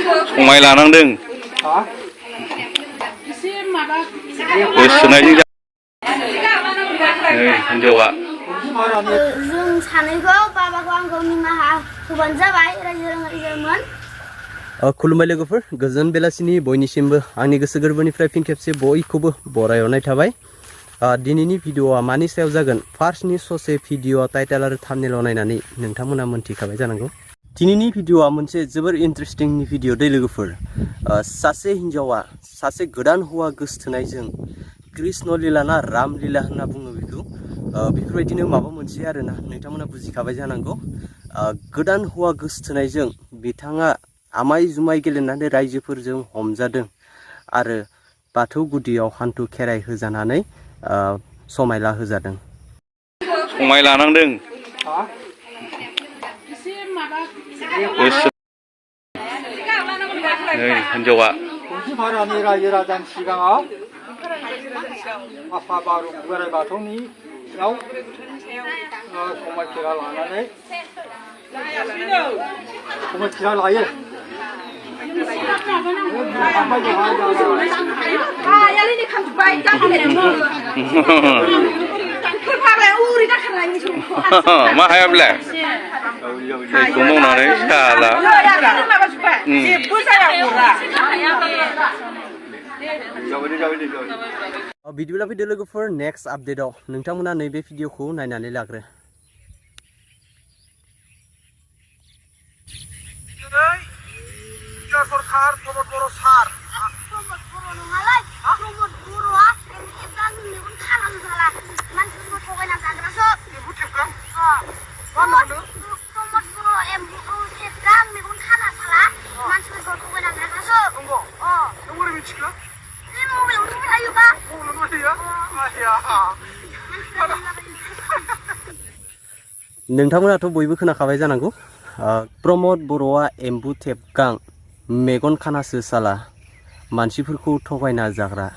फंबाय लानांदों गोसोनायजों हिनजावा जों सानैखौ बाबाखौ आंखौ निमाहा होबानो जाबाय रायजो राजामोन। खुलुमबाय लोगोफोर, गोजोन बेलासिनि बयनिसिमबो आंनि गोसो गोरबोनिफ्राय फिन खेबसे बयखौबो बरायहरनाय थाबाय। दिनैनि भिडिअआ मानि सायाव जागोन? फार्स्टनि ससे भिडिअ टाइटेल आरो थाम्बनेइलाव नायनानै नोंथांमोना मोनथिखाबाय जानांगौ। दिनैनि भिडिअआ मोनसे जोबोर इन्टारेस्टिंनि भिडिअ दै लोगोफोर। सासे हिनजावा सासे गोदान हौवा गोसथोनायजों कृष्ण लीला ना राम लीला होनना बुङो बेखौ, बेफोरबायदिनो माबा मोनसे आरोना, नोंथांमोना बुजिखाबाय जानांगौ। गोदान हौवा गोसथोनायजों बिथाङा आमाय जुमाय गेलेनानै रायजोफोरजों हमजादों आरो बाथौ गुदियाव हान्थु खेराइ होजानानै समायला होजादों। फंबाय लानांदों हिनजावा भारतनि रायजो राजानि सिगाङाव आफा बोराइ बाथौनियाव समायखिरा लानानै समायखिरा लायो। मा हायाब्ला जायखौ मावनानै साला बिदिब्ला फैदो लोगोफोर, नेक्स्ट आपडेटआव नोंथांमोना नैबे भिडिअखौ नायनानै लाग्रो। सरकार प्रमद बर' सार प्रमद बर' नङालै, प्रमद बर'आ एमकेबगां मेगन खाना होजाला मानसिफोरखौ थगायना जाग्रासो। एमकेबगां प्रमद बर' एमकेबगां मेगन खाना साला मानसिफोरखौ थगायना जाग्रासो। नंगौ? नों बोरै मिथिखो? बे मबाइलाव नुबाय थायोबा। मबाइलाव नुबाय थायो? नोंथांमोनाथ' बयबो खोनाखाबाय जानांगौ। प्रमद बर'आ एम्बु थेबगां मेगन खानासो साला मानसिफोरखौ थगायना जाग्रा।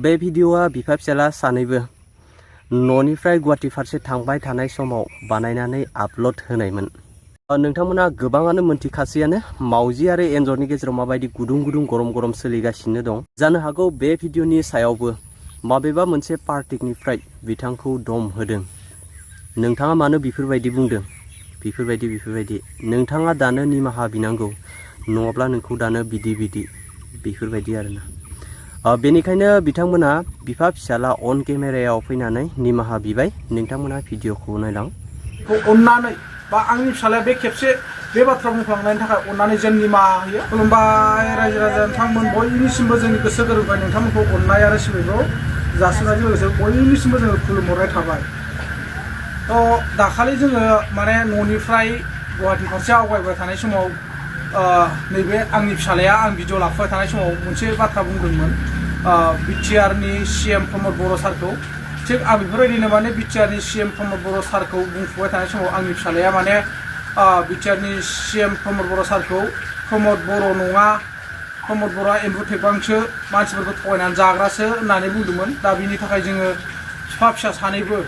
बे भिडिअआ बिफा फिसाला सानैबो न'निफ्राय गुवाहाटि फारसे थांबाय थानाय समाव बानायनानै आपल'ड होनायमोन। नोंथांमोना गोबाङानो मोनथिखासैयानो मावजि आरो एन्जरनि गेजेराव माबायदि गुदुं गुदुं गरम गरम सोलिगासिनो दं। जानो हागौ बे भिडिअनि सायावबो माबेबा मोनसे पार्टिनिफ्राय बिथांखौ दम होदों। नोंथाङा मानो बेफोरबायदि बुंदों? बेफोरबायदि नोंथाङा दानो निमाहा बिनांगौ, नङाब्ला नोंखौ दानो बिदि बेफोरबायदि आरोना। बेनिखायनो बिथांमोना बिफा फिसाला अन केमेरायाव फैनानै निमाहा बिबाय। नोंथांमोना भिडिअखौ नायलां। अननानै बा आंनि फिसालाया बे खेबसे बे बाथ्रा बुंफ्लांनायनि थाखाय अननानै जों निमाहा होयो। खुलुमबाय रायजो राजा नोंथांमोन बयनिसिमबो जोंनि गोसो गोरबोनिफ्राय नोंथांमोनखौ अननाय आरो सिबिनायखौ जासिनायजों लोगोसे बयनिसिमबो जोङो खुलुमहरनाय थाबाय। दाखालि जोङो माने न'निफ्राय गुवाहाटि फारसे आवगायबाय थानाय समाव नैबे आंनि फिसालाया आं भिडिअ लाफुबाय थानाय समाव मोनसे बाथ्रा बुंदोंमोन बिटिआरनि सिएम प्रमद बर' सारखौ। थिग आं बेफोरबायदिनो माने बिटिआरनि सिएम प्रमद बर' सारखौ बुंफुबाय थानाय समाव आंनि फिसालाया माने बिटिआरनि सिएम प्रमद बर' सारखौ प्रमद बर' नङा, प्रमद बर'आ एम्बु थेबगांसो मानसिफोरखौ थगायनानै जाग्रासो होननानै बुंदोंमोन। दा बिनि थाखाय जोङो बिफा फिसा सानैबो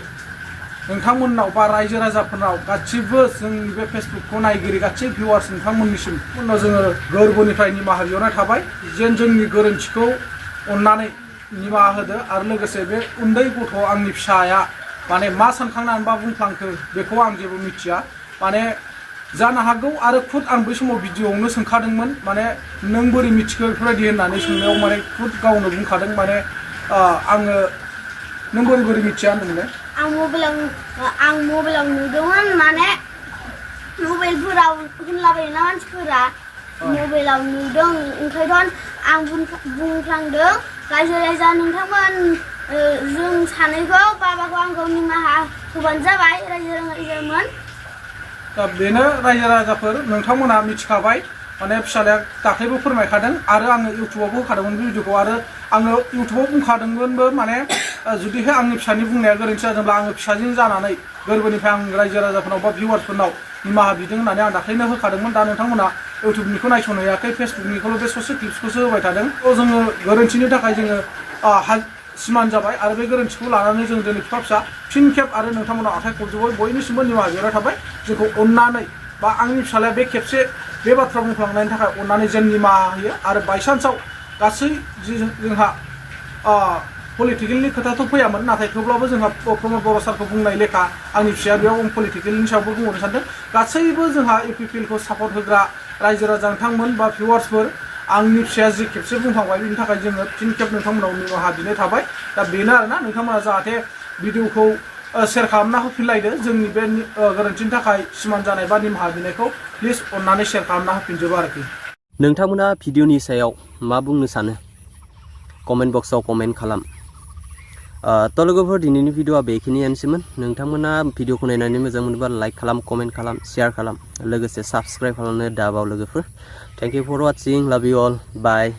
नोंथांमोननाव बा रायजो राजाफोरनाव गासिबो जोंनि बे फेसबुकखौ नायगिरि गासिबो भिउवार्स नोंथांमोननिसिम जोङो गोरबोनिफ्राय निमाहा बिहरनाय थाबाय। जेन जोंनि गोरोन्थिखौ अननानै निमाहा होदो आरो लोगोसे बे उन्दै गथ' आंनि फिसाया माने मा सानखांनानै बा बुंफ्लांखो बेखौ आं जेबो मिथिया। माने जानो हागौ आरो खुद आं बै समाव भिडिअआवनो सोंखादोंमोन माने नों बोरै मिथिखो बेफोरबायदि होननानै सोंनायाव माने खुद गावनो बुंखादों माने आङो नों बोरै मिथिया होनदोंमोन? आं मबाइलाव नुदोंमोन माने मबाइलफोराव होनलाबायोना मानसिफोरा मबाइलाव नुदों ओंखायनोथ' आं बुंफ्लांदों रायजो राजा नोंथांमोन जों सानैखौ बाबाखौ आंखौ निमाहा होबानो जाबाय रायजो राजामोन। दा बेनो रायजो राजाफोर नोंथांमोना मिथिखाबाय माने फिसालाया दाख्लैबो फोरमायखादों आरो आङो इउटुबावबो होखादोंमोन बे भिडिअखौ आरो आङो इउटुबाव बुंखादोंमोनबो माने जुदिहाय आंनि फिसानि बुंनाया गोरोन्थि जादोंब्ला आङो फिसाजों जानानै गोरबोनिफ्राय आं रायजो राजाफोरनाव बा भिउवार्सफोरनाव निमाहा बिदों होननानै आं दाख्लैनो होखादोंमोन। दा नोंथांमोना इउटुबनिखौ नायस'नो हायाखै, फेसबुकनिखौल' बे ससे क्लिप्सखौसो होबाय थादों। जोङो गोरोन्थिनि थाखाय जोङो सिमान जाबाय आरो बे गोरोन्थिखौ लानानै जों दिनै फिसा फिन खेब आरो नोंथांमोनाव आखाइ खबजोबै बयनिसिमबो निमाहा बिहरनाय थाबाय। जोंखौ अननानै बा आंनि फिसालाया बे खेबसे बे बाथ्रा बुंफ्लांनायनि थाखाय अननानै जों निमाहा होयो आरो बायसान्सआव गासै जोंहा पलिटिकेलनि खोथाथ' फैयामोन नाथाय थेवब्लाबो जोंहा प्रमद बर' सारखौ बुंनाय लेखा आंनि फिसाया बेयाव पलिटिकेलनि सायावबो बुंहरनो सानदों गासैबो जोंहा UPPL खौ सापर्ट होग्रा रायजो राजा नोंथांमोन बा भिउवार्सफोर आंनि फिसाया जि खेबसे बुंखांबाय बिनि थाखाय जोङो फिन खेब नोंथांमोनाव निमाहा बिनाय थाबाय दा बेनो आरोना नोंथांमोना जाहाथे भिडिअखौ शेयार खालामना होफिनलायदो जोंनि बे गोरोन्थिनि थाखाय सिमान जानाय बा निमाहा बिनायखौ प्लिज अननानै शेयार खालामना होफिनजोबो आरोखि नोंथांमोना भिडिअनि सायाव मा बुंनो सानो कमेन्ट बक्सआव कमेन्ट खालाम थ' लोगोफोर दिनैनि भिडिअआ बेखिनियानोसैमोन नोंथांमोना भिडिअखौ नायनानै मोजां मोनोबा लाइक खालाम कमेन्ट खालाम शेयार खालाम लोगोसे साबस्क्राइब खालामनो दाबाव लोगोफोर थेंक इउ फर वाचिं लाभ इउ अल बाय